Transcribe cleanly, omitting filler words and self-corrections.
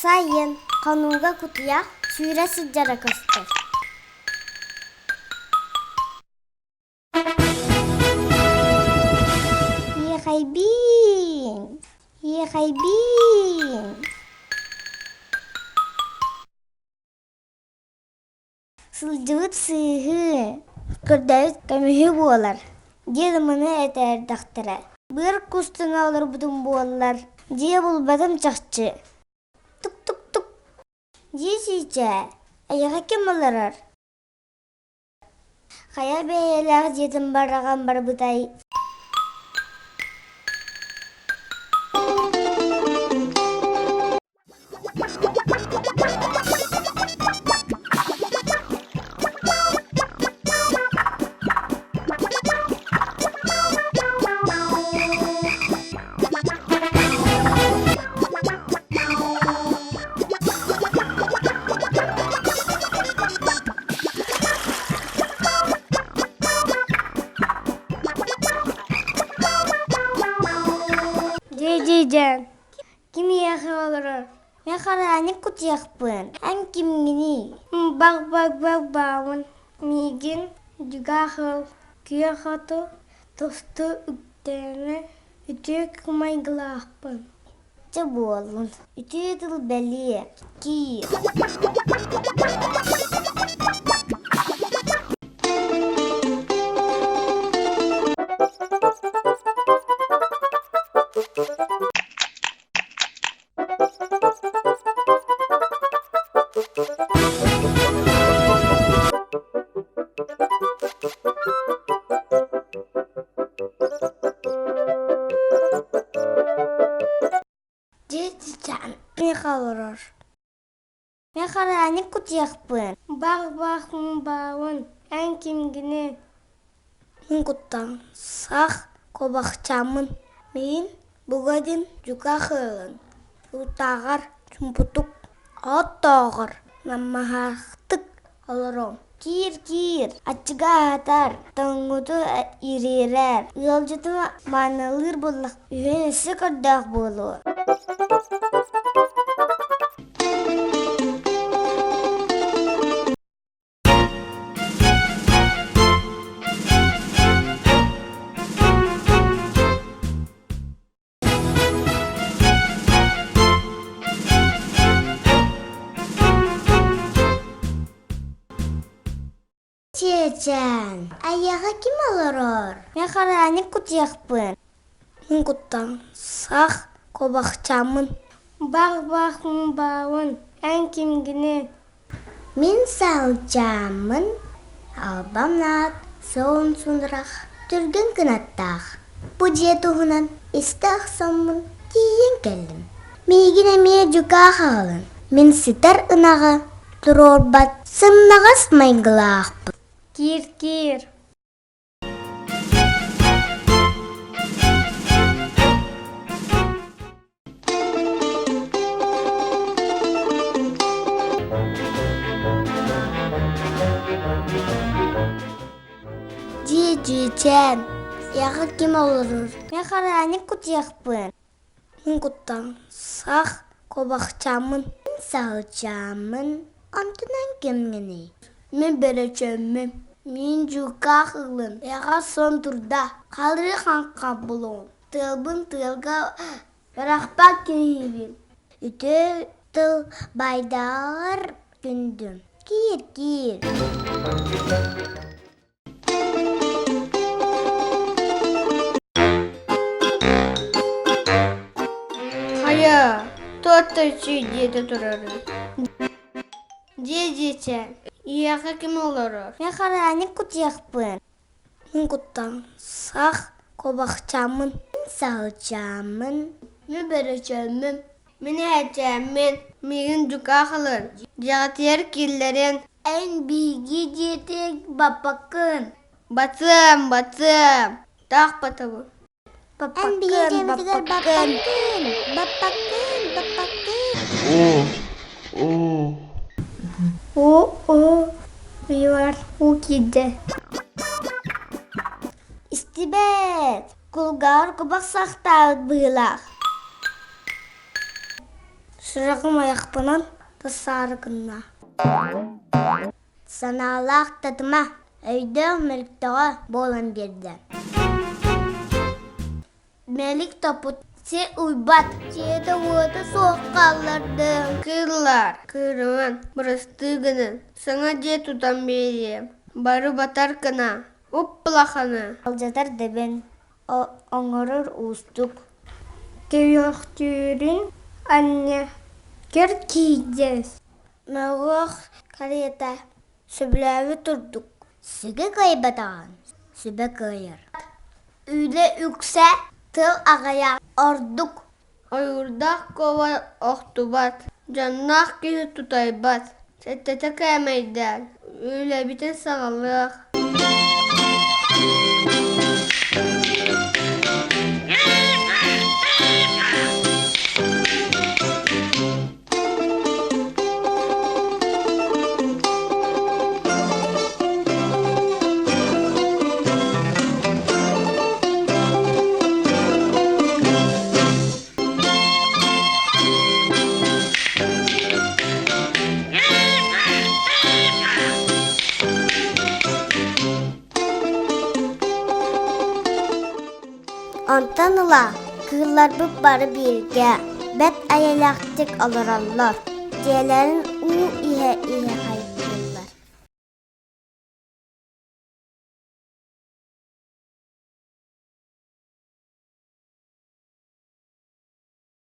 Сайын хонууга кутуйах сүүрэ сылдьара көстөр. Иэхэйбиин, иэхэйбиин. Сылдьыбыт сыыһы, көрдөөбүт көмүһү буолар диэн маны этэрдэхтэрэ. Быар кустуҥа олорбутум буоллар, дьиэ булбатым чахчы. Тук-тук-тук, дьиэ сиичээ, эйиэхэ ким олорор? Хайа бэйэлээх дьиэтин бараҕан барбытай? Дьэ-дьэ-дьэ, кимиэхэ олорор? Мин хараанньык кутуйахпын. Эн кимҥиний? Бах-бах-бах-баамын. Миигин дьугаах ыл, күөх оту тосту үктээмэ, үтүө майгылаахпын. Чэ буоллун, үтүө тыл бэлиэ, киир. Дьиэ Миэхэ олорор. Мин хараанньык кутуйахпын. Бах-бах-баабын, эн кимҥиний? Мин куттаҥ сах куобахчааммын. Миин бугадин дьукаах ыалын, Утааҕар чумпутук, оттооҕор намыһахтык олоруом. Киир-киир, аччыга аһатар, тоҥмуту ириэрэр, ыалдьыты маанылыыр буоллах үһүөн өссө көрдөөх буолуо. Чээчээн, айаҕа ким олорор? Мин хараанньык кутуйахпын. Мин куттаҥ сах куобахчааммын. Бах-бах-баабын, эн кимҥиний? Мин саалдьааммын, албан аат суон сунурах, түргэн кынаттаах. Бу дьиэ туһунан истэ охсоммун тиийэн кэллим. Миигин эмиэ дьукаах аҕалын, мин сытар ынаҕы туруорбат сымнаҕас майгылаахпын. Киир-киир. Дьиэ-дьиэчээн, эҕэ ким олорор? Мин хараанньык кутуйахпын. Мин куттаҥ сах куобахчааммын. Мин саһылчааммын. Онтунан кимҥиний? Мин бөрөчөөммүн. Мин дьуукаах ылын. Эҕэ сон турда. Халыы хаҥха булуом. Тыалбын тыалга бырахпат киһибин. Үтүө тыл байдааҕар күндүм. Киир, киир. Хайа, туох да үчүгэй диэтэ турарый? Дьиэ дьиэчээн, ийэхэ ким олорор? Мин хараанньык кутуйахпын. Мин куттаҥ сах куобахчааммын. Мин саһылчааммын. Мин бөрөчөөммүн. Мин эһэчээммин. Миигин дьукаах ылын. Дьиэҕитигэр киллэрин. Эн биһиги дьиэтигэр баппаккын. Батыам, батыам. Таах батабын. Эн биһиги Баппаккын, дьиэбитигэр баппаккын. баппаккын, баппаккын, баппаккын. О, о. О-о, уйуар уу киирдэ. Истибэт, кулгааҕар кубах сахтаабыт быһыылаах. Сүрэҕим айахпынан тахсаары гынна. Санаалаах татыма, өйдөөх мөлтөҕө буолан биэрдэ. Мэлик топпут сир уйбат, дьиэтэ-уота суох хааллардым. Кыыллар, кыырыман, бырастыы гынан, саҥа дьиэ тутан биэриэм, бары батар гына, уп-улахана. Алдьатар дэбэн, оҥорор уустук. Төрүөхтүүрүн анньа көр киирдэ. Мөҕүөх карета сөбүлээбит ордук. Сүгэ кыайбатаҕын сүбэ кыайар. Үлэ үксэ тыл аҕыйах ордук. Ойуурдаах куобах охтубат, дьонноох киһи тутайбат, сэттэтэ кээмэйдээн, үлэбитин саҕалыах. Онтон ыла кыылларбыт бары бииргэ, бэрт эйэлээхтик олороллор, дьиэлэрин уу иһэ-иһэ хайа.